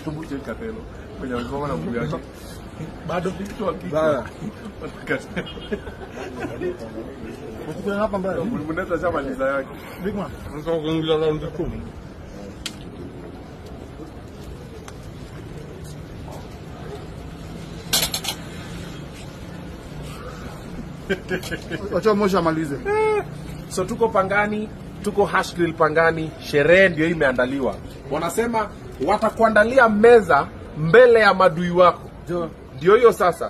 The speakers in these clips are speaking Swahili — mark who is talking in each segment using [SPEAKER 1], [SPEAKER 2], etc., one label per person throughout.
[SPEAKER 1] Tumuje Katelo. Mwenye amesimama na mguu yake. Bado vitu hakika. Katelo.
[SPEAKER 2] Ukikula hapa mbele.
[SPEAKER 1] Mnaweza shamaliza yake.
[SPEAKER 2] Big man.
[SPEAKER 1] Sasa kuingia round 2.
[SPEAKER 2] Wacha mmoja amalize.
[SPEAKER 3] So tuko Pangani, tuko Hash Grill Pangani, sherehe ndio imeandaliwa. Wanasema watakuandalia meza mbele ya madui wako. Ndio hiyo sasa.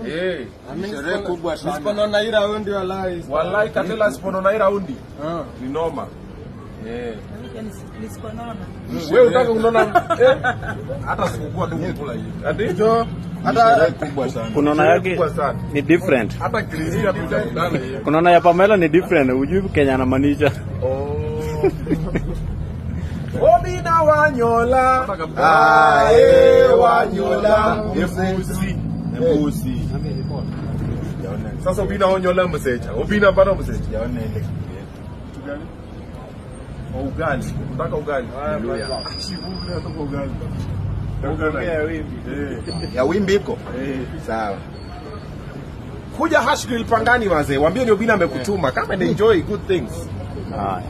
[SPEAKER 3] Eh.
[SPEAKER 4] Sherehe kubwa sana.
[SPEAKER 5] Nisiponona hii raundi walai.
[SPEAKER 3] Wallahi Katela asiponona hii raundi ni noma. Eh.
[SPEAKER 6] Nisiponona.
[SPEAKER 3] Wewe unataka kunona eh? Hata sikukua tu kukula hii. Ati?
[SPEAKER 2] Hata
[SPEAKER 4] Sherehe kubwa sana.
[SPEAKER 7] Kunona yake
[SPEAKER 3] Kubwa sana.
[SPEAKER 7] ni different.
[SPEAKER 3] Hata Kristina tutakutana yeye.
[SPEAKER 7] Kunona ya Pamela ni different, hujui Kenya anamaanisha.
[SPEAKER 3] Obina Wanyola.
[SPEAKER 4] Ae, Wanyola.
[SPEAKER 3] Efusi.
[SPEAKER 4] Mbuzi.
[SPEAKER 3] Sasa Obina Wanyola msecha. Obina bado msecha.
[SPEAKER 4] Sijaona ile kitu yetu.
[SPEAKER 3] Oh, ugali. Unataka ugali?
[SPEAKER 4] Ya wimbi iko? Sawa.
[SPEAKER 3] Kuja Hash Grill Pangani wazee. Waambie ni Obina amekutuma. Come and enjoy good things.
[SPEAKER 7] Haya.